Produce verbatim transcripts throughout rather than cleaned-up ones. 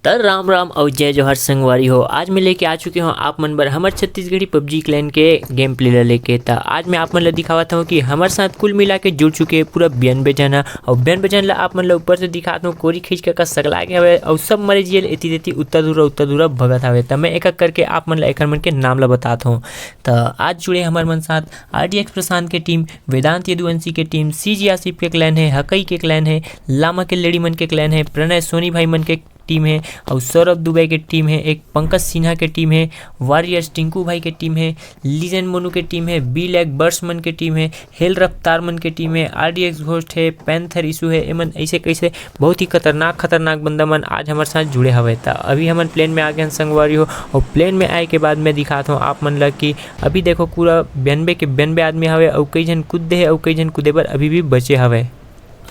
अरे राम राम अउ जय जोहार संगवारी हो। आज मैं लेके आ चुके हूँ आप मन बर हमर छत्तीसगढ़ी पबजी क्लैन के गेम प्ले ला लेके। त आज मैं आप मन ला दिखावत हूँ कि हमर साथ कुल मिला के जुड़ चुके हे पूरा बयानबे झन ह। अउ बयानबे झन ला आप मन ला ऊपर से दिखात हूँ, कोरी खींच के का सकला के हवे, अउ सब मरे जियल एती तेती उत्ता दूरा उत्ता दूरा भगत हवे। त मैं एक एक करके आप मन ला एकर मन के नाम ला बतात हूँ। त आज जुड़े हमर मन साथ आरडीएक्स प्रशांत के टीम, वेदांत यदुवंशी के टीम, सीजी आसिफ के क्लैन है, हकई के क्लैन है, लामा के लेडी मन के क्लैन है, प्रणय सोनी भाई मन के टीम है, अउ सौरभ दुबे के टीम है, एक पंकज सिन्हा के टीम है, वॉरियर्स टिंकू भाई के टीम है, लीजेंड मोनू के टीम है, बी लैग बर्स मन के टीम है, हेल रफ्तार मन के टीम है, आरडीएक्स घोस्ट है, पैंथर इशू है। एमन ऐसे कैसे बहुत ही खतरनाक खतरनाक बंदा मन आज हमर साथ जुड़े हवे। त अभी हमन प्लेन में आ गए हन संगवारी हो, अउ प्लेन में आए के बाद मैं दिखात हूँ आप मन ला कि अभी देखो पूरा बयानबे के बयानबे आदमी हवे, अउ कई झन कूद दे हे, अउ कई झन कूदे बर अभी भी बचे हवे।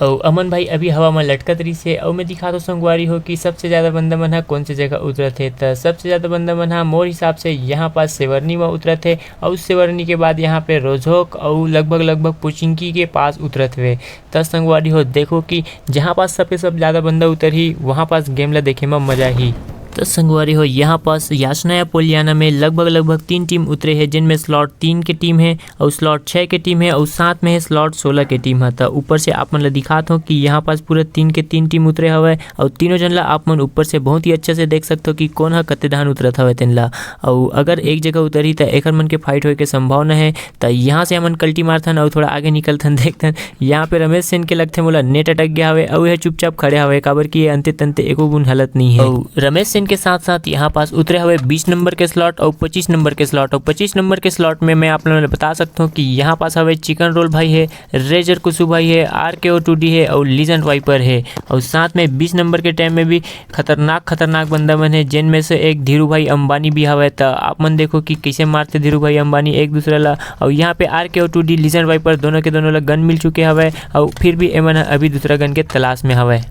अउ अमन भाई अभी हवा में लटकत रहिस हे, अउ मैं दिखात हूँ संगवारी हो कि सबसे ज्यादा बंदा मन ह कौन से जगह उतरत हे। त सबसे ज्यादा बंदा मन ह मोर हिसाब से यहाँ पास सेवरनी में उतरत हे, अउ सेवरनी के बाद यहाँ पे रोजोक अउ लगभग लगभग पुचिंकी के पास उतरत हवे। त संगवारी हो, देखो कि जहाँ पास सबसे सब ज्यादा बंदा उतरही, वहाँ पास गेम ला देखे में मजा ही। त संगवारी हो, यहाँ पास यासनाया पोलियाना में लगभग लगभग तीन टीम उतरे हे, जिनमें स्लॉट तीन के टीम है, अउ स्लॉट छः के टीम है, अउ साथ में है स्लॉट सोलह के टीम है। त ऊपर से आप मन ला दिखात हो कि यहाँ पास पूरा तीन के तीन टीम उतरे हवय, अउ तीनों जन ला आप मन ऊपर से बहुत ही अच्छा से देख सकथो कि कौन ह कते धान उतरत हवय तेन ला। अउ अगर एक जगह उतरही त एकर मन के फाइट होए के संभावना है। त यहाँ से हमन कल्टी मारथन अउ थोड़ा आगे निकलथन, देखथन यहाँ पे रमेश सेन के लगथे मोला नेट अटक गया हवे, अउ यह चुपचाप खड़े हवे, काबर कि ये अंते तंते एको गुण हलत नहीं है। अउ रमेश सेन के साथ साथ यहाँ पास उतरे हवे बीस नंबर के स्लॉट अउ पच्चीस नंबर के स्लॉट। अउ पच्चीस नंबर के स्लॉट में मैं आप लोगों ने बता सकता हूँ कि यहाँ पास हवे चिकन रोल भाई है, रेजर कुसु भाई है, आर के ओ टू डी है अउ लीजेंड वाइपर है। अउ साथ में बीस नंबर के टाइम में भी खतरनाक खतरनाक बंदा मन है, जिन में से एक धीरू भाई अंबानी भी हवय। त आप मन देखो कि कैसे मारथे धीरू भाई अंबानी एक दूसरा ला। अउ यहाँ पे आर के O two D legend wiper दोनों के दोनों ला गन मिल चुके हवय, अउ फिर भी एमन ह अभी दूसरा गन के तलाश में हवय।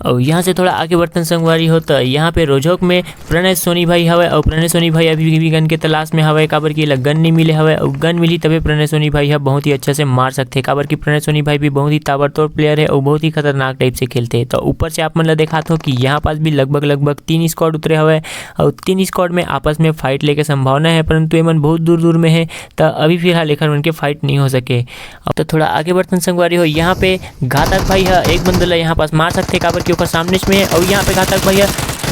अउ यहाँ से थोड़ा आगे बढ़थन संगवारी हो, त यहाँ पे रोजोक में प्रणय सोनी भाई हवय, अउ प्रणय सोनी भाई अभी भी गन के तलाश में हवय, काबर कि एला गन नहीं मिले हवय, अउ गन मिली तबे प्रणय सोनी भाई ह बहुत ही अच्छा से मार सकथे, काबर कि प्रणय सोनी भाई भी बहुत ही ताबड़तोड़ प्लेयर है, अउ बहुत ही खतरनाक टाइप से खेलथे। तो ऊपर से आप मन ला देखात हो कि यहाँ पास भी लगभग लगभग तीन स्क्वाड उतरे हवय, अउ तीन स्क्वाड में आपस में फाइट लेके संभावना है, परंतु एमन बहुत दूर दूर में है, त अभी फिलहाल एखर मन के फाइट नहीं हो सके। अब तो थोड़ा आगे बढ़थन संगवारी हो, यहाँ पे घातक भाई ह एक बंदा ला यहाँ पास मार सकथे, काबर कि ओकर सामने में है, अउ यहाँ पे घातक भाई ह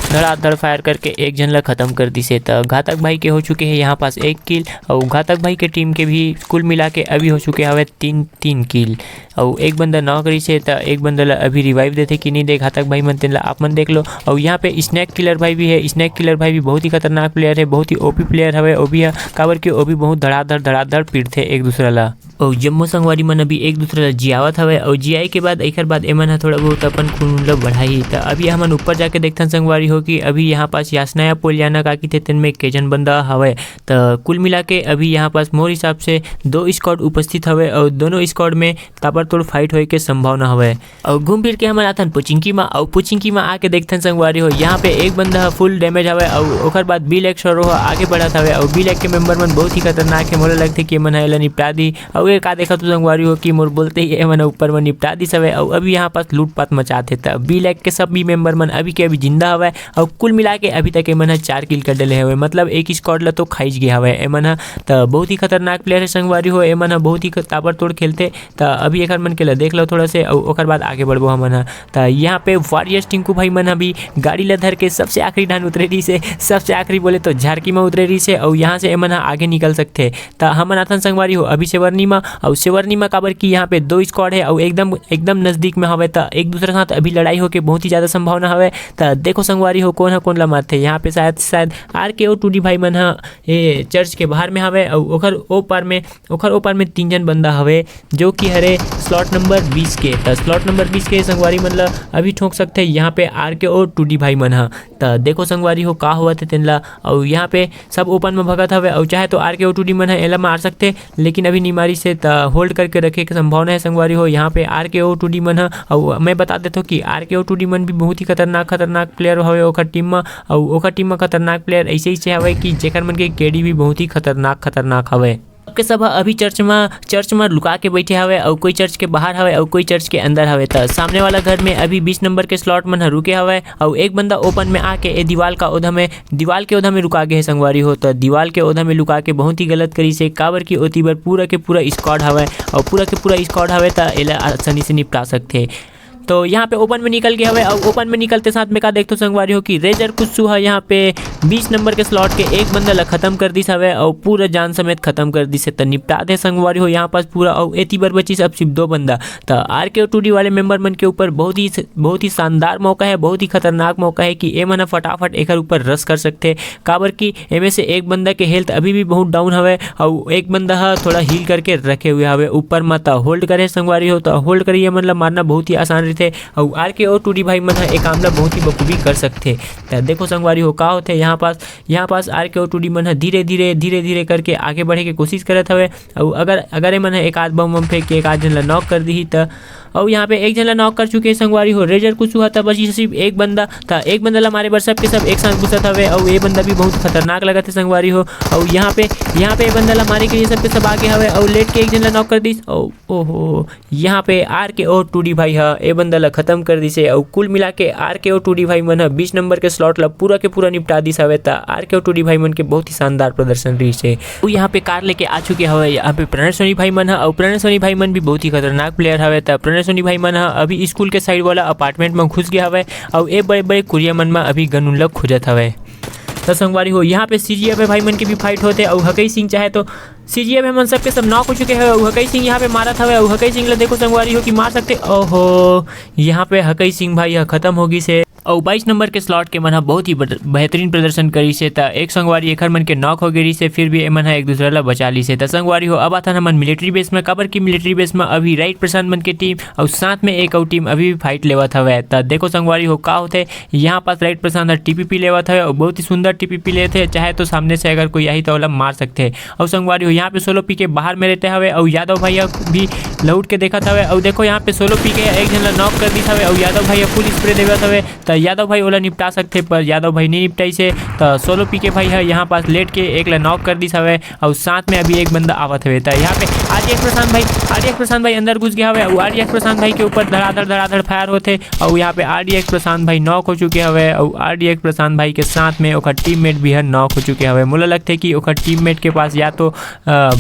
धड़ाधड़ फायर करके एक झन ला खत्म कर दिसे। त घातक भाई के हो चुके है यहाँ पास एक किल, अउ घातक भाई के टीम के भी कुल मिला के अभी हो चुके हवे तीन, तीन किल। अउ एक बंदा नॉक रहिसे, त एक बंदा ला अभी रिवाइव देथे कि नहीं दे घातक भाई मन, तेन ला आप मन देख लो। अउ यहाँ पे स्नैक किलर भाई भी है। स्नैक किलर भाई भी बहुत ही खतरनाक प्लेयर है, बहुत ही ओपी प्लेयर हवे। ओ भी ह, काबर कि ओ भी बहुत धड़ाधड़ धड़ाधड़ पीटथे एक दूसरा ला। अउ जम्मो संगवारी मन अभी एक दूसरा ला जियावत हवे, अउ जियाए के बाद एकर बाद एमन ह थोड़ा बहुत अपन खून ला बढ़ाही। त अभी हमन ऊपर जाके देखथन संगवारी हो कि अभी यहाँ पास यासनाया पोलियाना का किथे तेन में के झन बंदा हवे। त कुल मिला के अभी यहाँ पास मोर हिसाब से दो स्क्वाड उपस्थित हवे, अउ दोनों स्क्वाड में ताबड़तोड़ फाइट होए के संभावना हवे। अउ घूम फिर के हमन आथन पुचिंकी मा, अउ पुचिंकी मा आके देखथन संगवारी हो, यहाँ पे एक बंदा ह फुल डैमेज हवे, अउ ओकर बाद बी लैग शोरो ह आगे बढ़त हवे, अउ बी लैग के मेंबर मन बहुत ही खतरनाक है। मोला लगथे कि एमन ह एला निपटा दी, अउ ये का देखत हो संगवारी हो कि मोर बोलते ही एमन ह ऊपर में निपटा दिस हवे, अउ अभी यहाँ पास लूटपाट मचात हे। त बी लैग के सब भी मेंबर मन अभी के अभी जिंदा हवे, अउ कुल मिला के अभी तक एमन ह चार किल कर डले हवे, मतलब एक स्क्वाड ला तो खाइज गे हवे एमन ह। त बहुत ही खतरनाक प्लेयर है संगवारी हो, एमन ह बहुत ही ताबड़तोड़ खेलथे। त अभी एकर मन के ला देख लो थोड़ा से, अउ ओकर बाद आगे बढ़बो हमन ह। त यहाँ पे वॉरियर्स टिंकू भाई मन ह भी गाड़ी ला धर के सबसे आखिरी ढान उतरे रहिसे, सबसे आखिरी बोले तो झारकी में उतरे रहिसे, अउ यहाँ से एमन ह आगे निकल सकथे। त हमन आथन संगवारी हो अभी सेवरनी मा, अउ सेवरनी मा काबर कि यहाँ पे दो स्क्वाड है, अउ एकदम एकदम नजदीक में हवे, त एक दूसरे साथ अभी लड़ाई होके बहुत ही ज्यादा संभावना हवे। त देखो संगवारी हो कौन ह कौन ला मारथे। यहाँ पे शायद शायद आर के ओ टू डी भाई मन ह ये चर्च के बाहर में हवे, अउ ओकर ओ पार में ओकर ओ पार में तीन जन बंदा हवे, जो कि हरे स्लॉट नंबर बीस के। त स्लॉट नंबर बीस के संगवारी मन ल अभी ठोक सकथे यहाँ पे आर के ओ टू डी भाई मन ह। त देखो संगवारी हो का होवत हे तेन ला, अउ यहाँ पे सब ओपन में भगत हवे, अउ चाहे तो आर के ओ टू डी मन ह एला मार सकथे, लेकिन अभी नी मारिस हे, त होल्ड करके रखे के संभावना है संगवारी हो। यहाँ पे आर के ओ टू डी मन ह, अउ मैं बता देथो कि आर के ओ टू डी मन भी बहुत ही खतरनाक खतरनाक प्लेयर हवे ओकर टीम म, अउ ओकर टीम म खतरनाक प्लेयर ऐसे ऐसे हवे कि जेकर मन के केडी भी बहुत ही खतरनाक खतरनाक हवे। सबके सब ह अभी चर्च म, चर्च म लुका के बैठे हवय, अउ कोई चर्च के बाहर हवय, अउ कोई चर्च के अंदर हवय। त सामने वाला घर में अभी बीस नंबर के स्लॉट मन ह रुके हवय, अउ एक बंदा ओपन में आके ए दीवाल का ओधा में, दीवाल के ओधा में लुका गे हे संगवारी हो। त दीवाल के ओधा में लुका के बहुत ही गलत करिस हे, काबर कि ओती बर पूरा के पूरा स्क्वाड हवय, अउ पूरा के पूरा स्क्वाड हवय, त एला आसानी से निपटा सकथे। तो यहाँ पे ओपन में निकल गया हवय, अउ ओपन में निकलते साथ में का देखथो संगवारी हो कि रेजर कुस्सू ह यहाँ पे बीस नंबर के स्लॉट के एक बंदा ला खत्म कर दिस हवय, अउ पूरा जान समेत खत्म कर दिस हे। त निपटा दे संगवारी हो यहाँ पास पूरा, अउ एती बर बचिस अब सिर्फ दो बंदा। त आर के ओ टू डी वाले मेंबर मन के ऊपर बहुत ही, बहुत ही शानदार मौका है, बहुत ही खतरनाक मौका है कि ए मन ह फटाफट एकर ऊपर रश कर सकथे, काबर कि एमे से एक बंदा के हेल्थ अभी भी बहुत डाउन हवय, अउ एक बंदा ह थोड़ा हील करके रखे हुए हवय। ऊपर म त होल्ड करे संगवारी हो, त होल्ड करिया मन ला मारना बहुत ही आसान रहिथे, अउ आर के ओ टू डी भाई मन ह ए काम ला बहुत ही बखूबी कर सकथे। त देखो संगवारी हो का होथे यहाँ पास, यहाँ पास आर के ओ टू डी मन ह धीरे धीरे, धीरे धीरे करके आगे बढ़े के कोशिश करत हवय। अउ अगर, अगर ए मन ह एक आध बम वम फेंक के एक आध झन ला नॉक कर दिही त, अउ यहाँ पे एक झन ला नॉक कर चुके हे संगवारी हो रेजर कुस्सू ह। त बची सिर्फ एक बंदा, त एक बंदा ला मारे बर सबके सब एक साथ घुसत हवे, अउ ए बंदा भी बहुत खतरनाक लगत हे संगवारी हो। अउ यहाँ पे, यहाँ पे ए बंदा ला मारे के लिए सबके सब आगे हवे, अउ लेट के एक झन ला नॉक कर दिस। अउ ओहो, यहाँ पे आर के ओ टू डी भाई ह ए बंदा ला खत्म कर दिस हे, अउ कुल मिला के आर के ओ टू डी भाई मन ह बीस नंबर के स्लॉट ला पूरा के पूरा निपटा दिस हवे। त आर के ओ टू डी भाई मन के बहुत ही शानदार प्रदर्शन रहिस हे। अउ यहाँ पे कार लेके आ चुके हवे यहाँ पे प्रणय सोनी भाई मन ह, अउ प्रणय सोनी भाई मन भी बहुत ही खतरनाक प्लेयर हवे। त प्रणय सोनी भाई मन ह अभी स्कूल के साइड वाला अपार्टमेंट में घुस गया हवे, अउ ए बड़े बड़े कुरिया मन में अभी गन उन ला खोजत हवे। त संगवारी हो यहाँ पे सीजीएफ भाई मन के भी फाइट होते, अउ हकई सिंह चाहे तो सीजीएफ मन सबके सब नॉक हो चुके हवे, अउ हकई सिंह यहाँ पे मारत हवे, अउ हकई सिंह ला देखो संगवारी हो कि मार सकथे। ओहो, यहाँ पे हकई सिंह भाई ह खत्म हो गिस हे। अउ बाईस नंबर के स्लॉट के मन ह बहुत ही बद-, बेहतरीन प्रदर्शन करिस हे। त एक संगवारी एखर मन के नॉक हो गे रिहिस हे, फिर भी एमन ह एक दूसरा ला बचा लिस हे। त संगवारी हो, अब आथन हमन मिलिट्री बेस में, काबर कि मिलिट्री बेस में अभी राइट प्रशांत मन के टीम अउ साथ में एक अउ टीम अभी भी फाइट लेवत हवय। त देखो संगवारी हो का होथे, यहाँ पास राइट प्रशांत ह टीपीपी लेवत हवय अउ बहुत ही सुंदर टीपीपी लेथे, चाहे तो सामने से अगर कोई आही त ओला मार सकथे। अउ संगवारी हो, यहाँ पे सोलो पीके बाहर में रहते हवे अउ यादव भाई भी लौट के देखत हवे। अउ देखो यहाँ पे सोलो पीके एक झन ला नॉक कर दिस हवे अउ यादव भाई ह फुल स्प्रे देवत हवे, त यादव भाई ओला निपटा सकथे, पर यादव भाई नहीं निपटाइस हे। त सोलो पीके भाई ह यहाँ पास लेट के एक ला नॉक कर दिस हवे अउ साथ में अभी एक बंदा आवत हवे। त यहाँ पे आरडीएक्स प्रशांत भाई, आरडीएक्स प्रशांत भाई अंदर घुस गया हवे अउ आरडीएक्स प्रशांत भाई के ऊपर धड़ाधड़ धड़ाधड़ फायर होथे अउ यहाँ पे आरडीएक्स प्रशांत भाई नॉक हो चुके हवे अउ आरडीएक्स प्रशांत भाई के साथ में ओकर टीममेट भी ह नॉक हो चुके हवे। मोला लगथे कि ओकर टीममेट के पास या तो, अ,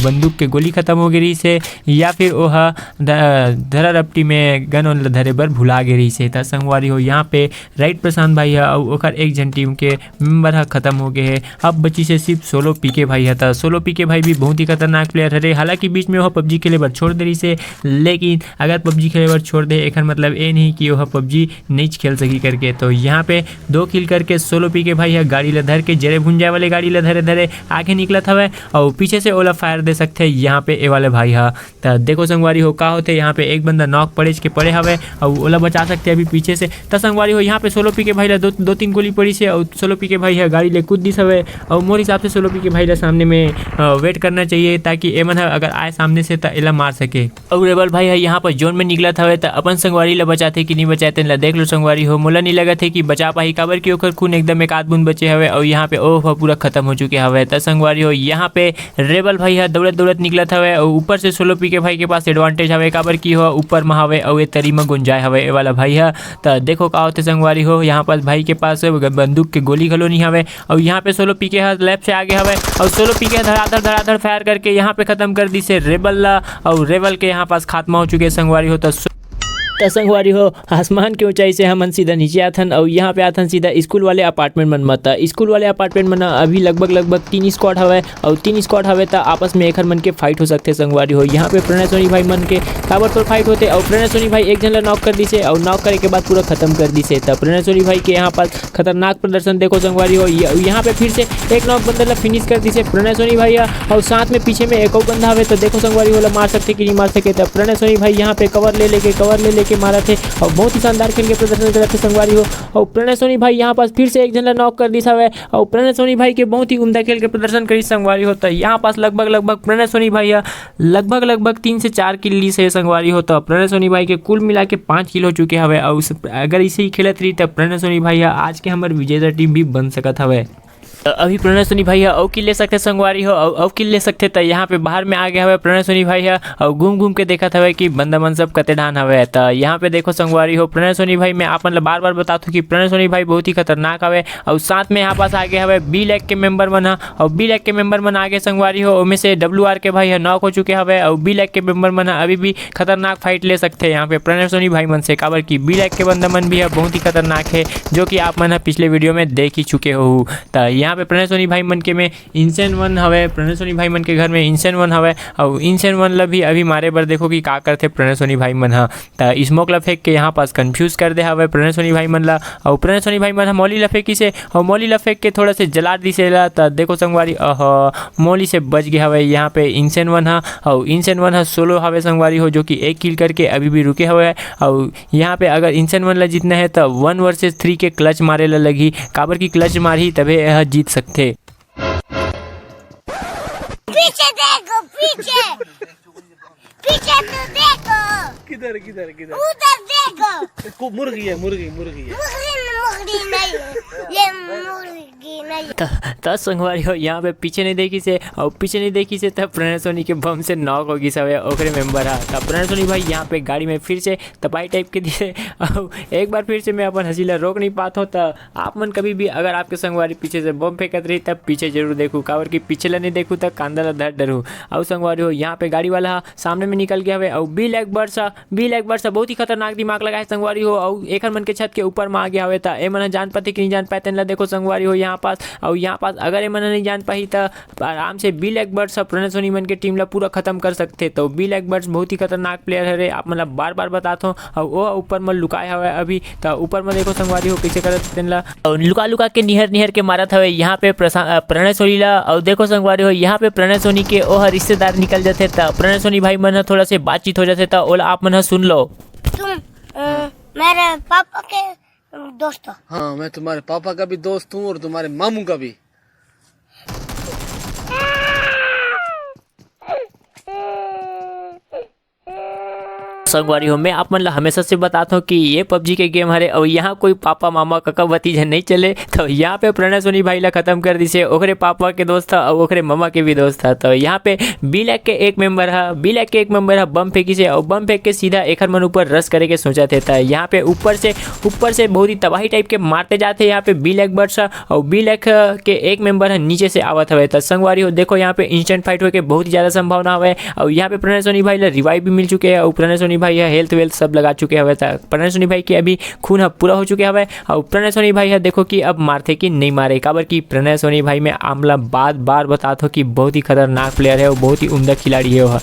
बंदूक के गोली खत्म हो गे रिहिस हे या फिर ओह ध-, धरा रपटी में गन उन ल धरे बर भुला गे रिहिस हे। त संगवारी हो, यहाँ पे राइट प्रशांत भाई ह अउ ओकर एक झन टीम के मेंबर ह खत्म हो गे हे। अब बचिस हे सिर्फ सोलो पीके भाई ह। त सोलो पीके भाई भी बहुत ही खतरनाक प्लेयर हरे, हालांकि बीच में ओह पबजी खेले बर छोड़ दे रिहिस हे, लेकिन अगर पबजी खेले बर छोड़ दे, एखर मतलब ए नहीं कि ओह पबजी नहीं खेल सकी करके। तो यहाँ पे दो किल करके सोलो पीके भाई ह गाड़ी ला धर के, जरे भुन जाए वाले गाड़ी ला धरे धरे आगे निकलत हवय अउ पीछे से ओला फायर दे सकथे यहाँ पे ए वाले भाई ह। त देखो संगवारी हो का होथे, यहाँ पे एक बंदा नॉक पड़ेच के पड़े हवय अउ ओला बचा सकथे अभी पीछे से। त संगवारी हो, यहाँ पे सोलो पीके भाई ला दो, दो तीन गोली पड़िस हे अउ सोलो पीके भाई ह गाड़ी ले कूद दिस हवय अउ मोर हिसाब से सोलो पीके भाई ला सामने में, अ, वेट करना चाहिए, ताकि एमन ह अगर आए सामने से त एला मार सके। अउ रेबल भाई ह यहाँ पर जोन में निकलत हवय त अपन संगवारी ला बचाथे कि नहीं बचाए, तेन ला देख लो संगवारी हो। मोला नहीं लगत हे कि बचा पाही, काबर कि ओकर खून एकदम एक आध बूंद बचे हवय अउ यहाँ पे ओह पूरा खत्म हो चुके हवय। त संगवारी हो, यहाँ पे रेबल भाई ह दौड़त दौड़त निकलत हवय अउ ऊपर से सोलो पीके भाई के पास एडवांटेज हवय, काबर कि ओह ऊपर म हवय अउ ए तरी म गुंजाए हवय ए वाला भाई ह। त देखो का होथे संगवारी हो, यहाँ पास भाई के पास ग-, बंदूक के गोली घलो नहीं हवय अउ यहाँ पे सोलो पीके ह लेफ्ट से आगे हवय अउ सोलो पीके ह धड़ाधड़ धड़ाधड़ फायर करके यहाँ पे खत्म कर दिस हे रेबल ला अउ रेबल के यहाँ पास खात्मा हो चुके हे संगवारी हो। त सो-, त संगवारी हो, आसमान के ऊंचाई से हमन सीधा नीचे आथन अउ यहाँ पे आथन सीधा स्कूल वाले अपार्टमेंट मन म। त स्कूल वाले अपार्टमेंट मन अभी लगभग, लगभग तीन स्क्वाड हवय अउ तीन स्क्वाड हवय त आपस में एखर मन के फाइट हो सकथे संगवारी हो। यहाँ पे प्रणय सोनी भाई मन के ताबड़तोड़ फाइट होथे अउ प्रणय सोनी भाई एक झन ला नॉक कर दिस हे अउ नॉक करे के बाद पूरा खत्म कर दिस हे। त प्रणय सोनी भाई के यहाँ पास खतरनाक प्रदर्शन देखो संगवारी हो। य-, यहाँ पे फिर से एक नॉक बंदा ला फिनिश कर दिस हे प्रणय सोनी भाई ह अउ साथ में पीछे में एक अउ बंदा हवे, त देखो संगवारी हो, ओला मार सकथे कि नहीं मार सके। त प्रणय सोनी भाई यहाँ पे कवर ले लेके, कवर ले लेके मारत हे अउ बहुत ही शानदार खेल के प्रदर्शन करत हे संगवारी हो। अउ प्रणय सोनी भाई यहाँ पास फिर से एक झन ला नॉक कर दिस हवय अउ प्रणय सोनी भाई के बहुत ही उम्दा खेल के प्रदर्शन करिस संगवारी हो। त यहाँ पास लगभग, लगभग प्रणय सोनी भाई ह लगभग, लगभग तीन से चार किल लिस हे संगवारी हो। त प्रणय सोनी भाई के कुल मिला के पाँच किल हो चुके हवे अउ उस, अगर इसे ही खेलत रही त प्रणय सोनी भाई ह आज के हमर विजेता टीम भी बन सकत हवे। त अभी प्रणय सोनी भाई ह अउ किल ले सकथे संगवारी हो, अउ अउ किल ले सकथे। त यहाँ पे बाहर में आ गया हवे प्रणय सोनी भाई ह, अउ घूम घूम के देखत हवे कि बंदा मन सब कते ढान हवे। त यहाँ पे देखो संगवारी हो, प्रणय सोनी भाई, मैं आप मन ला बार बार बतात हूँ कि प्रणय सोनी भाई बहुत ही खतरनाक हवे। अउ साथ में यहाँ पास आ गया हवे बी लैग के मेंबर मन ह, अउ बी लैग के मेंबर मन आ गए संगवारी हो, ओमे से डब्ल्यू आर के भाई ह नॉक हो चुके हवे, अउ बी लैग के मेंबर मन ह अभी भी खतरनाक फाइट ले सकथे यहाँ पे प्रणय सोनी भाई मन से, काबर कि बी लैग के बंदा मन भी ह बहुत ही खतरनाक है, जो कि आप मन ह पिछले वीडियो में देख ही चुके हो। त यहाँ पे प्रणय सोनी भाई मन के में इंसेन वन हवे, प्रणय सोनी भाई मन के घर में इंसेन वन हवे, अउ इंसेन वन ला भी अभी मारे बर देखो कि का करथे प्रणय सोनी भाई मन ह। त स्मोक ला फेंक के यहाँ पास कंफ्यूज कर दे हवे प्रणय सोनी भाई मन ला, अउ प्रणय सोनी भाई मन ह मौली ला फेंकिसे, अउ मौली ला फेंक के थोड़ा से जला दिसे ला। त देखो संगवारी, अह, मौली से बच गए हवे यहाँ पे इंसेन वन ह, अउ इंसेन वन ह सोलो हवे संगवारी हो, जो कि एक किल करके अभी भी रुके हवे। अउ यहाँ पे अगर इंसेन वन ला जीतना है त वन वर्सेस थ्री के क्लच मारे ला लगही, काबर कि क्लच मारही तभे यह जीत सकथे। पीछे देखो, पीछे, पीछे तो देखो। किधर, किधर, किधर? उधर देखो। को-, मुर्गी है, मुर्गी, मुर्गी है। मुर्गी, मुर्गी नहीं है, ये मुर्गी नहीं है। त, त संगवारी हो, यहाँ पे पीछे नहीं देखिसे, अउ पीछे नहीं देखिसे, त प्रणय सोनी के बम से नॉक हो गिस हवे ओकरे मेंबर ह। त प्रणय सोनी भाई यहाँ पे गाड़ी में फिर से तबाही टाइप के दिसे, अउ एक बार फिर से मैं अपन हंसी ला रोक नहीं पात हूँ। त आप मन कभी भी अगर आपके संगवारी पीछे से बम फेंकत रही, तब पीछे जरूर देखू, काबर कि पीछे ला नहीं देखू त कांदा ला धर डरू। अउ संगवारी हो, यहाँ पे गाड़ी वाला ह सामने में निकल गया हवे, अउ बी लैग बर्ड्स ह, बी लैग बर्ड्स ह बहुत ही खतरनाक दिमाग लगाए संगवारी हो, अउ एखर मन के छत के ऊपर में आ गया हवे। त ए मन ह जान पाथे कि नहीं जान पाए, तेन ला देखो संगवारी हो यहाँ पास, अउ यहाँ पास अगर ए मन ह नहीं जान पाही त आराम से बी लैग बर्ड्स ह प्रणय सोनी मन के टीम ला पूरा खत्म कर सकथे। तो बी लैग बर्ड्स बहुत ही खतरनाक प्लेयर हरे, आप मन ला बार बार बतात हूँ। अउ ओ ऊपर म लुकाए हवे अभी, त ऊपर म देखो संगवारी हो कैसे करत तेन ला। अउ लुका लुका के निहर निहर के मारत हवे यहाँ पे प्रशा-, अ, प्रणय सोनी ला। अउ देखो संगवारी हो, यहाँ पे प्रणय सोनी के ओह रिश्तेदार निकल जाथे, त प्रणय सोनी भाई मन ह थोड़ा से बातचीत हो जाथे, त ओला आप मन ह सुन लो। तुम, अ, मेरे पापा के दोस्त हो? हाँ, मैं तुम्हारे पापा का भी दोस्त हूँ और तुम्हारे मामू का भी। संगवारी हो, मैं आप मन ला हमेशा से बतात हूँ कि ये पबजी के गेम हरे, अउ यहाँ कोई पापा, मामा, काका, भतीजा नहीं चले। तो यहाँ पे प्रणय सोनी भाई ला खत्म कर दिसे, ओकरे पापा के दोस्त था अउ ओकरे मामा के भी दोस्त था। तो यहाँ पे बी लैग के एक मेंबर ह, बी लैग के एक मेंबर ह बम फेंकिसे, अउ बम फेंक के सीधा एखर मन ऊपर रश करे के सोचत हे। त यहाँ पे ऊपर से, ऊपर से बहुत ही तबाही टाइप के मारते जाते यहाँ पे बी लैग बर्ड्स ह, अउ बी लैग के एक मेंबर ह नीचे से आवत हवे। त संगवारी हो, देखो यहाँ पे इंस्टेंट फाइट होके बहुत ही ज्यादा संभावना हवे, अउ यहाँ पे प्रणय सोनी भाई ला रिवाइव भी मिल चुके हे, अउ प्रणय सोनी भाई ह हेल्थ वेल्थ सब लगा चुके हवे। त प्रणय सोनी भाई के अभी खून ह पूरा हो चुके हवे, अउ प्रणय सोनी भाई ह देखो कि अब मारथे कि नहीं मारे, काबर कि प्रणय सोनी भाई मैं आप मन ला बार बार बतात हूँ कि बहुत ही खतरनाक प्लेयर है, वो बहुत ही उम्दा खिलाड़ी है वो।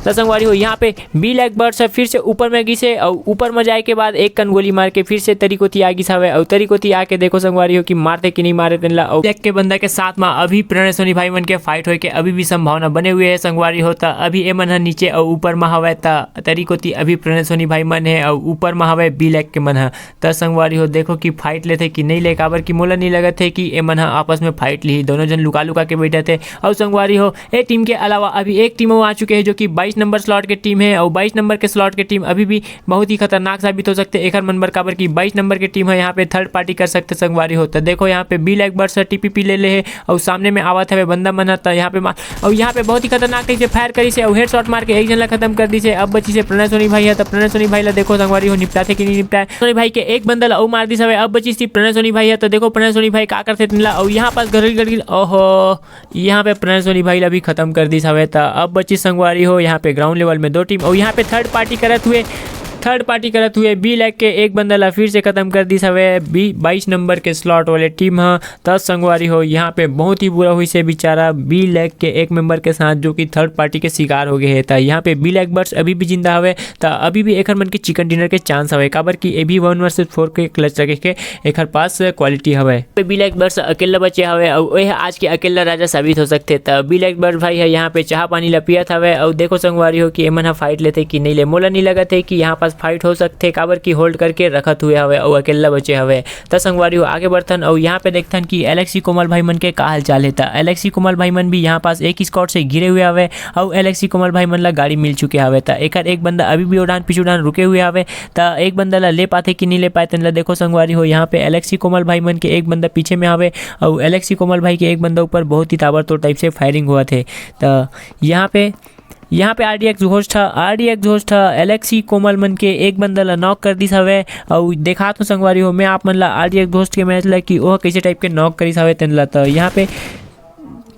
त संगवारी हो, यहाँ पे बी लैग बर्ड्स ह फिर से ऊपर में गिसे, अउ ऊपर में जाए के बाद एक कन गोली मार के फिर से तरी कोती आ गिस हवे, अउ तरी कोती आके देखो संगवारी हो कि मारथे कि नहीं मारे तेन ला। अउ लैग के बंदा के साथ में अभी प्रणय सोनी भाई मन के फाइट होए के अभी भी संभावना बने हुए है संगवारी हो। त अभी ए मन ह नीचे अउ ऊपर में हवे, त तरी कोती अभी प्रणय सोनी भाई मन है, अउ ऊपर में हवे बी लैग के मन ह। त संगवारी हो, देखो कि फाइट लेथे कि नहीं ले, काबर कि मोला नहीं लगत है कि ए मन ह आपस में फाइट लिही। दोनों जन लुका लुका के बैठे थे। अउ संगवारी हो, ए टीम के अलावा अभी एक टीम अउ आ चुके हैं, जो कि बाईस नंबर स्लॉट के टीम है, अउ बाईस नंबर के स्लॉट के टीम अभी भी बहुत ही खतरनाक साबित हो सकते एखर मन बर, काबर कि बाईस नंबर के टीम है, यहाँ पे थर्ड पार्टी कर सकते संगवारी हो। त देखो, यहाँ पे बी लैग बर्ड्स ह टीपीपी ले ले है, अउ सामने में आवत हवे बंदा मन ह, त यहाँ पे मा-, अउ यहाँ पे बहुत ही खतरनाक टाइप से फायर करिस हे, अउ हेडशॉट मार के एक जन ला खत्म कर दिस हे। अब बचिस हे प्रणय सोनी भाई ह, त प्रणय सोनी भाई ला देखो संगवारी हो, निपटाथे कि नहीं निपटाए। सोनी भाई के एक बंदा ला अउ मार दिस हवे, अब बचिस हे प्रणय सोनी भाई ह, त देखो प्रणय सोनी भाई का करथे तेन ला। अउ यहाँ पास घड़ी घड़ी, ओहो, यहाँ पे प्रणय सोनी भाई ला भी खत्म कर दिस हवे। त अब बचिस संगवारी हो यहाँ पे ग्राउंड लेवल में दो टीम, अउ यहाँ पे थर्ड पार्टी करत हुए, थर्ड पार्टी करत हुए बी लैग के एक बंदा ला फिर से खत्म कर दिस हवे बी, बाईस नंबर के स्लॉट वाले टीम ह। त संगवारी हो, यहाँ पे बहुत ही बुरा हुई से बेचारा बी लैग के एक मेंबर के साथ, जो कि थर्ड पार्टी के शिकार हो गए है। त यहाँ पे बी लैग बर्ड्स अभी भी जिंदा हवे, त अभी भी एखर मन के चिकन डिनर के चांस हवे, काबर कि ए भी वन वर्सेस फोर के क्लच रखे के एखर पास क्वालिटी हवे। बी लैग बर्ड्स अकेला बचे हवे, अउ ओह आज के अकेला राजा साबित हो सकथे। त बी लैग बर्ड्स भाई ह यहाँ पे चाह पानी ला पियत हवे, अउ देखो संगवारी हो कि एमन ह फाइट लेथे कि नहीं ले। मोला नहीं लगत है कि यहाँ पास फाइट हो सकथे, काबर कि होल्ड करके रखत हुए हवे अउ अकेल्ला बचे हवे। त संगवारी हो, आगे बढ़थन अउ यहाँ पे देखथन कि एलेक्सी कोमल भाई मन के का हालचाल हे। त एलेक्सी कोमल भाई मन भी यहाँ पास एक स्कॉट से घिरे हुए हवे अउ एलेक्सी कोमल भाई मन ला गाड़ी मिल चुके हवे। त एकर एक बंदा अभी भी ओडान पीछू डान रुके हुए हवे। त एक बंदा ला ले पाथे कि नहीं ले पाए, तेन ला देखो संगवारी हो। यहाँ पे एलेक्सी कोमल भाई मन के एक बंदा पीछे में हवे अउ एलेक्सी कोमल भाई के एक बंदा ऊपर बहुत ही ताबड़तोड़ टाइप से फायरिंग हुआ थे। त यहाँ पे यहाँ पे आरडी एग्जॉस्ट ह, आरडी एग्जॉस्ट ह एलेक्सी कोमल मन के एक बंदा ला नॉक कर दिस हवे। अउ देखात हूँ संगवारी हो मैं आप मन ला आरडी एग्जॉस्ट के मैच ला कि ओह कैसे टाइप के नॉक करिस हवे तेन ला। त यहाँ पे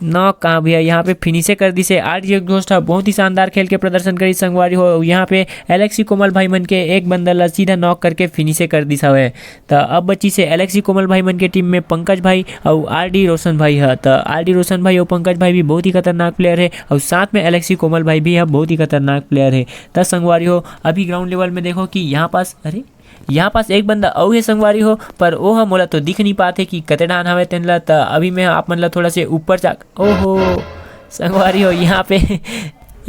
नॉक कहाँ भैया, यहाँ पे फिनिशे कर दिस हे। आरडी एग्जॉस्ट ह बहुत ही शानदार खेल के प्रदर्शन करिस संगवारी हो। अउ यहाँ पे एलेक्सी कोमल भाई मन के एक बंदा ला सीधा नॉक करके फिनिशे कर दिस हवे। त अब बची से एलेक्सी कोमल भाई मन के टीम में पंकज भाई अउ आरडी रोशन भाई ह। त आरडी रोशन भाई अउ पंकज भाई भी बहुत ही खतरनाक प्लेयर हे अउ साथ में एलेक्सी कोमल भाई भी ह बहुत ही खतरनाक प्लेयर हे। त संगवारी हो, अभी ग्राउंड लेवल में देखो कि यहाँ पास, अरे, यहाँ पास एक बंदा अउ हे संगवारी हो, पर ओह मोला तो दिख नहीं पाते कि कते डान हवे तेन ला। त अभी मैं आप मन ला थोड़ा से ऊपर जा, ओहो संगवारी हो, यहाँ पे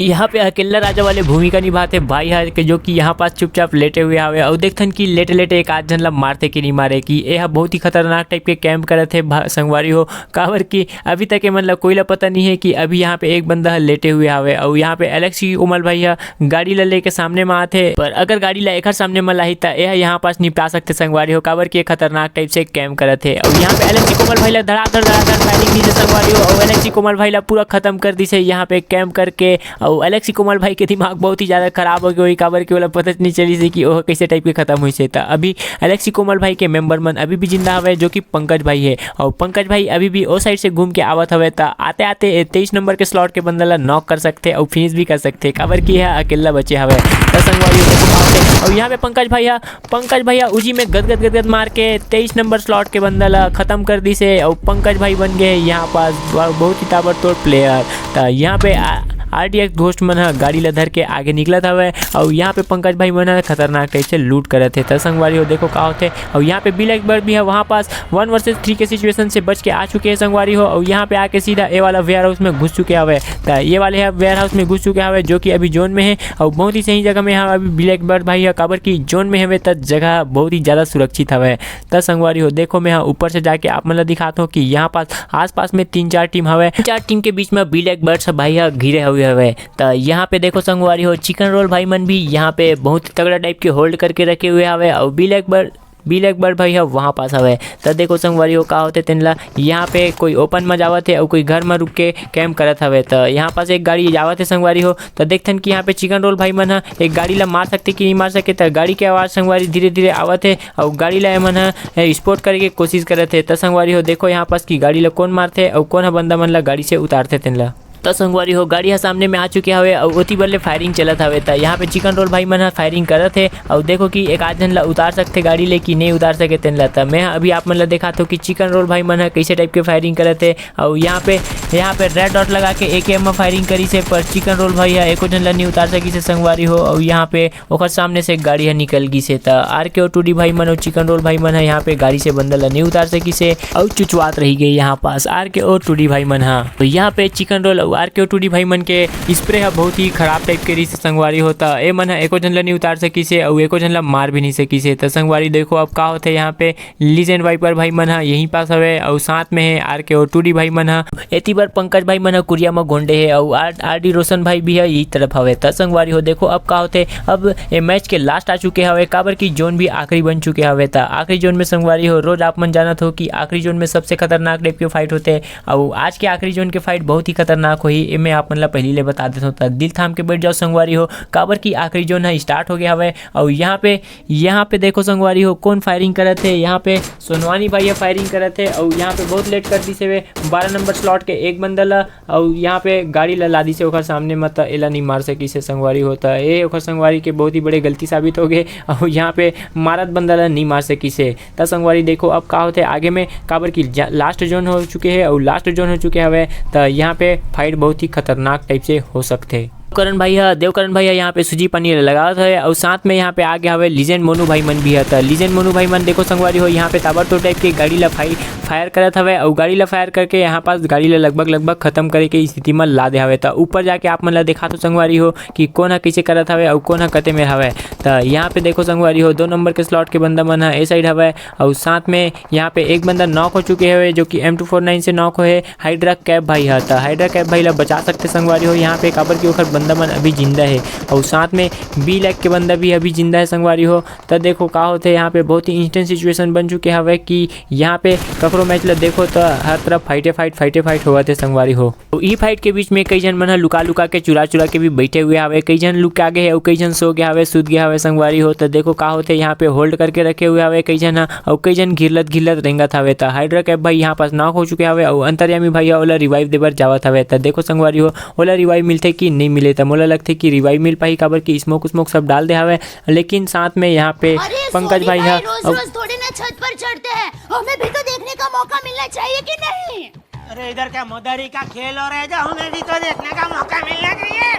यहाँ पे अकेल्ला राजा वाले भूमिका निभाते भाई ह, के जो कि यहाँ पास चुपचाप लेटे हुए हवे अउ देखथन कि लेटे लेटे एक आध झन ला मारथे कि नहीं मारे, कि ये ह बहुत ही खतरनाक टाइप के कैंप करत हे भा-, संगवारी हो। काबर कि अभी तक ये मन ला कोई ला पता नहीं है कि अभी यहाँ पे एक बंदा ह लेटे हुए हवे अउ यहाँ पे एलेक्सी कोमल भाई ह गाड़ी ला लेके सामने में आथे, पर अगर गाड़ी ला एकर सामने में लाही त ये ह यहाँ पास निपटा सकथे संगवारी हो, काबर कि ये खतरनाक टाइप से कैंप करत हे। अउ यहाँ पे एलेक्सी कोमल भाई ला धड़ाधड़ धड़ाधड़ फायरिंग दीस हे संगवारी हो, अउ एलेक्सी कोमल भाई ला पूरा खत्म कर दिस हे यहाँ पे कैंप करके। अउ एलेक्सी कोमल भाई के दिमाग बहुत ही ज्यादा खराब हो गए होही, काबर कि ओला पता नहीं चलिस हे कि ओह कैसे टाइप के खत्म होइस हे। त अभी एलेक्सी कोमल भाई के मेंबर मन अभी भी जिंदा हवे, जो कि पंकज भाई हे। अउ पंकज भाई अभी भी ओ साइड से घूम के आवत हवे, त आते आते ए तेईस नंबर के स्लॉट के बंदा ला नॉक कर सकथे अउ फिनिश भी कर सकथे, काबर कि यह अकेला बचे हवे। त संगवारी हो, देखो का होथे। अउ यहाँ पे पंकज भाई ह, पंकज भैया उजी में गदगद गदगद मार के तेईस नंबर स्लॉट के बंदा ला खत्म कर दिस हे। अउ पंकज भाई बन गए यहाँ पास ब-, बहुत ही ताबड़तोड़ प्लेयर। त यहाँ पे आ-, आरडीएक्स घोस्ट मन ह गाड़ी ला धर के आगे निकलत हवे। अउ यहाँ पे पंकज भाई मन ह खतरनाक टाइप से लूट करत हे। त संगवारी हो, देखो का होथे। अउ यहाँ पे ब्लैक बर्ड भी है, वहाँ पास वन वर्सेस थ्री के सिचुएशन से बच के आ चुके हैं संगवारी हो। अउ यहाँ पे आके सीधा ए वाला वेयर हाउस में घुस चुके हवे। त ये वाले ह वेयर हाउस में घुस चुके हवे, जो कि अभी जोन में है। अउ बहुत ही सही जगह में यहाँ अभी ब्लैक बर्ड भाई ह, काबर कि जोन में हवे त जगह बहुत ही ज्यादा सुरक्षित हवे। त संगवारी हो, देखो मैं ह ऊपर से जाके आप मन ला दिखात हूँ कि यहाँ पास आसपास में तीन चार टीम हवे। तीन चार टीम के बीच में ब्लैक बर्ड्स भाई ह घिरे हुए हवे। त यहाँ पे देखो संगवारी हो, चिकन रोल भाई मन भी यहाँ पे बहुत ही तगड़ा टाइप के होल्ड करके रखे हुए हवे। अउ ब्लैक बर्ड, ब्लैक बर्ड भाई ह वहाँ पास हवे। त देखो संगवारी हो, का होथे तेन ला, यहाँ पे कोई ओपन में जावत हे अउ कोई घर में रुक के कैंप करत हवे। त यहाँ पास एक गाड़ी जावत हे संगवारी हो। त देखथन कि यहाँ पे चिकन रोल भाई मन ह एक गाड़ी ला मार सकथे कि नहीं मार सके। त गाड़ी के आवाज संगवारी धीरे धीरे आवत हे अउ गाड़ी ला एमन ह स्पोर्ट करे के कोशिश करत हे। त संगवारी हो, देखो यहाँ पास की गाड़ी ला कौन मारथे अउ कौन ह बंदा मन ला गाड़ी से उतारथे तेन ला। त संगवारी हो, गाड़ी ह सामने में आ चुके हवे अउ ओती बर ले फायरिंग चलत हवे। त यहाँ पे चिकन रोल भाई मन ह फायरिंग करत हे अउ देखो कि एक आध झन ला उतार सकथे गाड़ी ले कि नहीं उतार सके तेन ला। त मैं ह अभी आप मन ला दिखात हूँ कि चिकन रोल भाई मन ह कैसे टाइप के फायरिंग करत हे। अउ यहाँ पे, यहाँ पे रेड डॉट लगा के एकेएम में फायरिंग करिस हे, पर चिकन रोल भाई ह एको झन ला नहीं उतार सकिस हे संगवारी हो। अउ यहाँ पे ओकर सामने से गाड़ी ह निकल गिस हे। त आरकेओ टू डी भाई मन अउ चिकन रोल भाई मन ह यहाँ पे गाड़ी से बंदा ला नहीं उतार सकिस हे अउ चुचवात रही गई यहाँ पास आरकेओ टू डी भाई मन ह। तो यहाँ पे चिकन रोल अउ आरकेओ टू डी भाई मन के स्प्रे ह बहुत ही खराब टाइप के रहिस हे संगवारी हो। त ए मन ह एको झन ला नहीं उतार सकिस हे अउ एको झन ला मार भी नहीं सकिस हे। त संगवारी देखो अब का होथे, यहाँ पे लीजेंड वाइपर भाई मन ह यहीं पास हवे अउ साथ में हे आरकेओ टू डी भाई मन ह। एती बर पंकज भाई मन ह कुरिया म गोंडे हे अउ आर, आरडी रोशन भाई भी ह यही तरफ हवे। त संगवारी हो, देखो अब का होथे। अब ये मैच के लास्ट आ चुके हवे, काबर कि जोन भी आखिरी बन चुके हवे। त आखिरी जोन में संगवारी हो, रोज आप मन जानत हो कि आखिरी जोन में सबसे खतरनाक टाइप के फाइट होथे। अउ आज के आखिरी जोन के फाइट बहुत ही खतरनाक होही, एमे आप मन ला पहली ले बता देथों। त दिल थाम के बैठ जाओ संगवारी हो, काबर कि आखिरी जोन ह स्टार्ट हो गया हवे। अउ यहाँ पे, यहाँ पे देखो संगवारी हो, कौन फायरिंग करत हे। यहाँ पे सोनवानी भाई ह फायरिंग करत हे अउ यहाँ पे बहुत लेट कर दिस हे बारह नंबर स्लॉट के एक बंदा ला। अउ यहाँ पे गाड़ी ला लादिस हे ओकर सामने म, त एला नहीं मार सकिस हे संगवारी हो। त ए ओकर संगवारी के बहुत ही बड़े गलती साबित हो गए। अउ यहाँ पे मारत बंदा ला नहीं मार सकिस हे। त संगवारी देखो अब का होथे आगे में, काबर कि जा-, लास्ट जोन हो चुके हे अउ लास्ट जोन हो चुके हवे। त यहाँ पे फाइट बहुत ही खतरनाक टाइप से हो सकथे। देवकरण भाई ह, देवकरण भाई ह यहाँ पे सूजी पानी ल लगावत हवे, अउ साथ में यहाँ पे आ गया हवे लीजेंड मोनू भाई मन भी ह। त लीजेंड मोनू भाई मन देखो संगवारी हो, यहाँ पे ताबड़तोड़ टाइप के गाड़ी ला फाइ-, फायर करत हवे, अउ गाड़ी ला फायर करके यहाँ पास गाड़ी ला लगभग, लगभग खत्म करे के स्थिति म ला दे हवे। त ऊपर जाके आप मन ला दिखाथो संगवारी हो कि कोन ह कइसे करत हवे अउ कोन ह कते मेर हवे। त यहाँ पे देखो संगवारी हो, दो नंबर के स्लॉट के बंदा मन ह ए साइड हवे, अउ साथ में यहाँ पे एक बंदा नॉक हो चुके हवे, जो कि एम टू फोर नाइन से नॉक होए हे, हाइड्रा कैप भाई ह। त हाइड्रा कैप भाई ला बचा सकथे संगवारी हो यहाँ पे, काबर कि ओखर बंदा मन अभी जिंदा हे। अउ साथ में बी लैग के बंदा भी अभी जिंदा हे संगवारी हो। त देखो का होथे, यहाँ पे बहुत ही इंस्टेंट सिचुएशन बन चुके हवे कि यहाँ पे ककरो मैच ला देखो त हर तरफ फाइटे फाइट, फाइटे फाइट होवत हे संगवारी हो। अउ ई फाइट के बीच में कई झन मन ह लुका लुका के, चुरा चुरा के भी बैठे हुए हवे। कई झन लुका गे हे अउ कई झन सो गे हवे, सुत गे हवे संगवारी हो। त देखो का होथे, यहाँ पे होल्ड करके रखे हुए हवे कई झन ह, अउ कई झन घिरलत घिरलत रेंगत हवे। त हाइड्रा कैप भाई यहाँ पास नॉक हो चुके हवे अउ अंतर्यामी भाई ह ओला रिवाइव देबर जावत हवे। त देखो संगवारी हो, ओला रिवाइव मिलथे कि नहीं मिले। त मोला लगथे कि रिवाइव मिल पाही, काबर कि स्मोक स्मोक सब डाल दे हवे। लेकिन साथ में यहाँ पे अरे पंकज सोनी भाई भाई, ह रोज अउ रोज थोड़ी ना छत पर चढ़ते हैं, हमें भी तो देखने का मौका मिलना चाहिए कि नहीं? अरे इधर क्या मदारी का खेल हो रहा है जो हमें भी तो देखने का मौका मिलना चाहिए?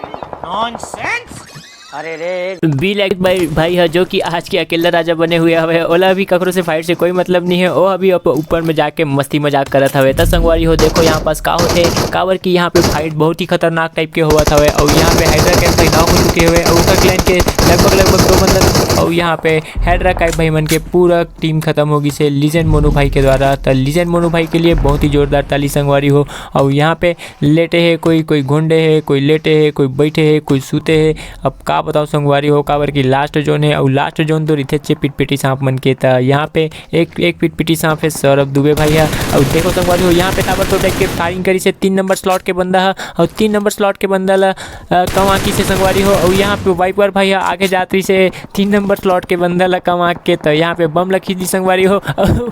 नॉनसेंस। अरे रे। बी लैग भाई, भाई ह, जो कि आज के अकेला राजा बने हुए हवे, ओला अभी ककरो से फाइट से कोई मतलब नहीं है, ओ अभी अप-, ऊपर में जाके मस्ती मजाक करत हवे। त संगवारी हो देखो यहाँ पास का होथे, काबर कि यहाँ पे फाइट बहुत ही खतरनाक टाइप के होवत हवे, अउ यहाँ पे हाइड्रा कैप भाई नॉक हो चुके हवे, अउ ओकर क्लैन के लगभग, लगभग दो बंदा, अउ यहाँ पे हाइड्रा कैप भाई मन के पूरा टीम खत्म हो गिस हे लीजेंड मोनू भाई के द्वारा। त लीजेंड मोनू भाई के लिए बहुत ही जोरदार ताली संगवारी हो। अउ यहाँ पे लेटे हे कोई, कोई घुंडे हे, कोई लेटे हे, कोई बैठे हे, कोई सूते हे। अब का बताओ संगवारी हो, काबर कि लास्ट जोन हे, अउ लास्ट जोन तो रहिथेच पिटपिटी सांप मन के। त यहाँ पे एक, एक पिटपिटी सांप हे सौरभ दुबे भाई ह। अउ देखो संगवारी हो, यहाँ पे ताबड़तोड़ टाइप के फायरिंग करिस हे तीन नंबर स्लॉट के बंदा ह, अउ तीन नंबर स्लॉट के बंदा ला, अ, कमा किसे संगवारी हो। अउ यहाँ पे वाइपर भाई ह आगे जात रहिस हे तीन नंबर स्लॉट के बंदा ला कमा के, त यहाँ पे बम ला खींच दिस संगवारी हो। अउ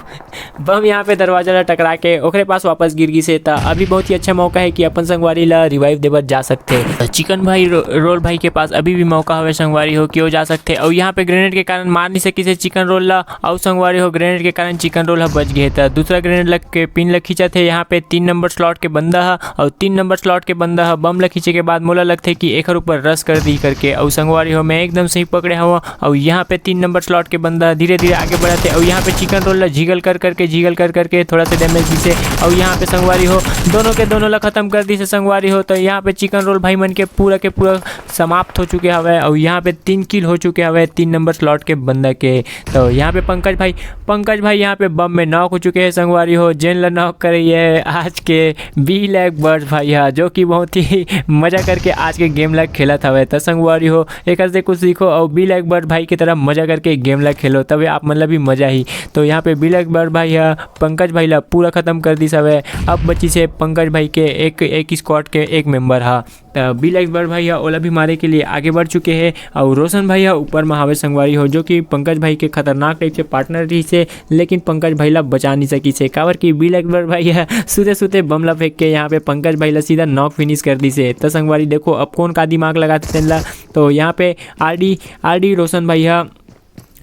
बम यहाँ पे दरवाजा ला टकरा के ओकरे पास वापस गिर गिस हे। त अभी बहुत ही अच्छा मौका हे कि अपन संगवारी ला रिवाइव देबर जा सकथे। त चिकन भाई रो-, रोल भाई के पास अभी भी मौका हवे संगवारी हो, कि ओ जा सकथे। अउ यहाँ पे ग्रेनेड के कारण मार नहीं सकिस हे चिकन रोल ला। अउ संगवारी हो, ग्रेनेड के कारण चिकन रोल ह बच गे हे। त दूसरा ग्रेनेड लग के पिन ला खींचत हे यहाँ पे तीन नंबर स्लॉट के बंदा ह, अउ तीन नंबर स्लॉट के बंदा ह बम ला खींचे के बाद मोला लगथे कि एखर ऊपर रश कर दी करके। अउ संगवारी हो, मैं एकदम सही पकड़े हवं। अउ यहाँ पे तीन नंबर स्लॉट के बंदा धीरे-धीरे आगे बढ़त हे, अउ यहाँ पे चिकन रोल ला जिगल कर करके, जिगल कर करके थोड़ा सा डैमेज दिसे, अउ यहाँ पे संगवारी हो, दोनों के दोनों ला खत्म कर दिसे संगवारी हो। त यहाँ पे चिकन रोल भाई मन के पूरा के पूरा समाप्त हो चुके हवे, अउ यहाँ पे तीन किल हो चुके हवे तीन नंबर स्लॉट के बंदा के। त यहाँ पे पंकज भाई, पंकज भाई यहाँ पे बम में नॉक हो चुके हे संगवारी हो, जेन ला नॉक करे हे आज के बी लैग बर्ड भाई ह, जो कि बहुत ही मजा करके आज के गेम ला खेलत हवे। त संगवारी हो, एकर से कुछ सीखो अउ बी लैग बर्ड भाई की तरह मजा करके गेम ला खेलो, तबे आप मन ला भी मजा ही। तो यहाँ पे बी लैग बर्ड भाई ह पंकज भाई ला पूरा खत्म कर दिस हवे। अब बचिस हे पंकज भाई के एक, एक स्क्वाड के एक मेंबर ह। त बी लैग बर्ड भाई ह ओला भी मारे के लिए आगे बढ़ चुके हे अउ रोशन भाई ह ऊपर में हावे संगवारी हो, जो कि पंकज भाई के खतरनाक टाइप से पार्टनर रहिस हे, लेकिन पंकज भाई ला बचा नहीं सकिस हे, काबर कि बी लैग बर्ड भाई ह सुते सुते बम ला फेंक के यहाँ पे पंकज भाई ला सीधा नॉक फिनिश कर दिस हे। त संगवारी देखो अब कौन का दिमाग लगाथे तेन ला। तो यहाँ पे आरडी, आरडी रोशन भाई ह,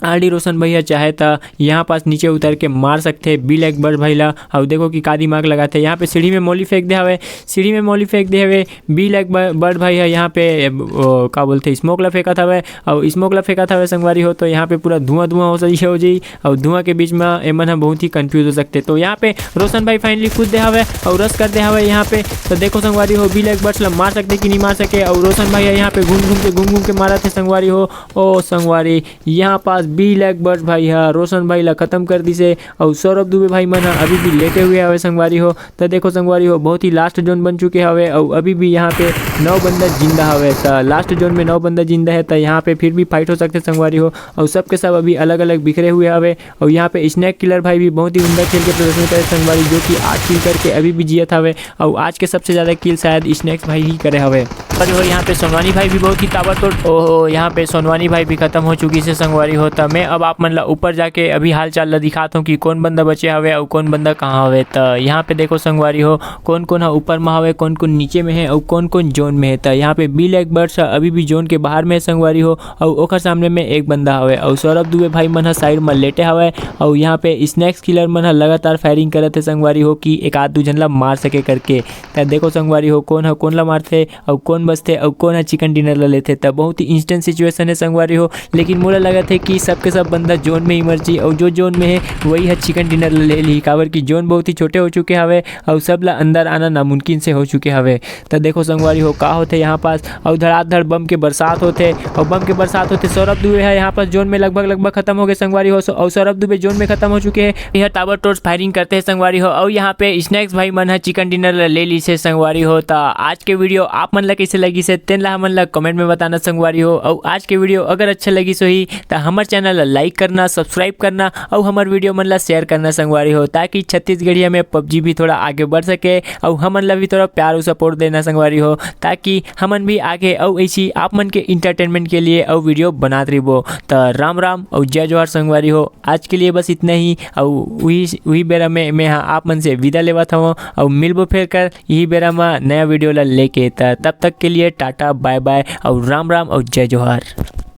आरडी रोशन भाई ह चाहे त यहाँ पास नीचे उतर के मार सकथे बी लैग बर्ड भाई ला। अउ देखो कि का दिमाग लगाथे, यहाँ पे सीढ़ी में मोली फेंक दे हवे, सीढ़ी में मोली फेंक दे हवे बी लैग ब-, बर्ड भाई ह। यहाँ पे, ओ, का बोलथे, स्मोक ला फेंकत हवे, अउ स्मोक ला फेंकत हवे संगवारी हो, तो यहाँ पे पूरा धुआं धुआं हो सही हो जाई, अउ धुआं के बीच में एमन ह बहुत ही कंफ्यूज हो सकथे। तो यहाँ पे रोशन भाई फाइनली कूद दे हवे अउ रश कर दे हवे यहाँ पे। तो देखो संगवारी हो, बी लैग बर्ड्स ला मार सकथे कि नहीं मार सके, अउ रोशन भाई ह यहाँ पे घूम घूम के, घूम घूम के मारत हे संगवारी हो। ओ संगवारी, यहाँ पास बी लैग बर्ड्स भाई ह रोशन भाई ला खत्म कर दिसे, अउ सौरभ दुबे भाई मन ह अभी भी लेटे हुए हवे संगवारी हो। त देखो संगवारी हो, बहुत ही लास्ट जोन बन चुके हवे, अउ अभी भी यहाँ पे नौ बंदा जिंदा हवे। त लास्ट जोन में नौ बंदा जिंदा हे, त यहाँ पे फिर भी फाइट हो सकथे संगवारी हो, अउ सबके सब अभी अलग-अलग बिखरे हुए हवे। अउ यहाँ पे स्नैक किलर भाई भी बहुत ही उम्दा खेल के प्रदर्शन करे संगवारी, जो कि आठ किल करके अभी भी जियत हवे, अउ आज के सबसे ज्यादा किल शायद स्नैक्स भाई ही करे हवे। और जो यहाँ पे सोनवानी भाई भी बहुत ही ताबड़तोड़, ओहो, यहाँ पे सोनवानी भाई भी खत्म हो चुकी से संगवारी हो। त त मैं अब आप मन ला ऊपर जाके अभी हाल चाल ला दिखात हूँ कि कौन बंदा बचे हवे अउ कौन बंदा कहाँ हवे। त यहाँ पे देखो संगवारी हो, कौन कौन ह ऊपर में हवे, कौन कौन नीचे में है अउ कौन कौन जोन में है। त यहाँ पे बिल एगबर्ट्स ह अभी भी जोन के बाहर में है संगवारी हो, अउ ओकर सामने में एक बंदा हवे अउ सौरभ दुबे भाई मन ह साइड में लेटे हवे। अउ यहाँ पे स्नैक्स किलर मन ह लगातार फायरिंग करत है संगवारी हो कि एक आध दू झन ला मार सके करके। त देखो संगवारी हो, कौन ह कौन ला मारथे अउ कौन बचथे अउ कौन ह चिकन डिनर ला लेथे। त बहुत ही इंस्टेंट सिचुएशन है संगवारी हो, लेकिन मोला लगत है कि सबके सब बंदा जोन में ही मर जी, अउ जो जोन में है वही ह चिकन डिनर ला ले ली, काबर कि जोन बहुत ही छोटे हो चुके हवे अउ सब ला अंदर आना नामुमकिन से हो चुके हवे। त देखो संगवारी हो, का होथे यहाँ पास, अउ धड़ाधड़ बम के बरसात होथे, अउ बम के बरसात होथे। सौरभ दुबे है यहाँ पास जोन में लगभग लगभग खत्म हो गए संगवारी हो, अउ सौरभ दुबे जोन में खत्म हो चुके हैं। यह ताबड़तोड़ फायरिंग करते हैं संगवारी हो, अउ यहाँ पे स्नैक्स भाई मन ह चिकन डिनर ला ले ली से संगवारी हो। त आज के वीडियो आप मन ला कैसे लगी से तेन ला हमन ला कमेंट में बताना संगवारी हो। अउ आज के वीडियो अगर अच्छा लगी सोही त हमर चैनल ला लाइक करना, सब्सक्राइब करना अउ हमर वीडियो मन ला शेयर करना संगवारी हो, ताकि छत्तीसगढ़िया में पबजी भी थोड़ा आगे बढ़ सके अउ हमन ला भी थोड़ा प्यार अउ सपोर्ट देना संगवारी हो, ताकि हमन भी आगे अउ ऐसी आप मन के एंटरटेनमेंट के लिए अउ वीडियो बनात रहिबो। त राम राम अउ जय जोहार संगवारी हो। आज के लिए बस इतना ही, अउ वही वही बेरा में मैं हा आप मन से विदा लेवत हवं, अउ मिलबो फेर कर यही बेरा में नया वीडियो ला लेके। त तब तक के लिए टाटा, बाय बाय, अउ राम राम अउ जय जोहार।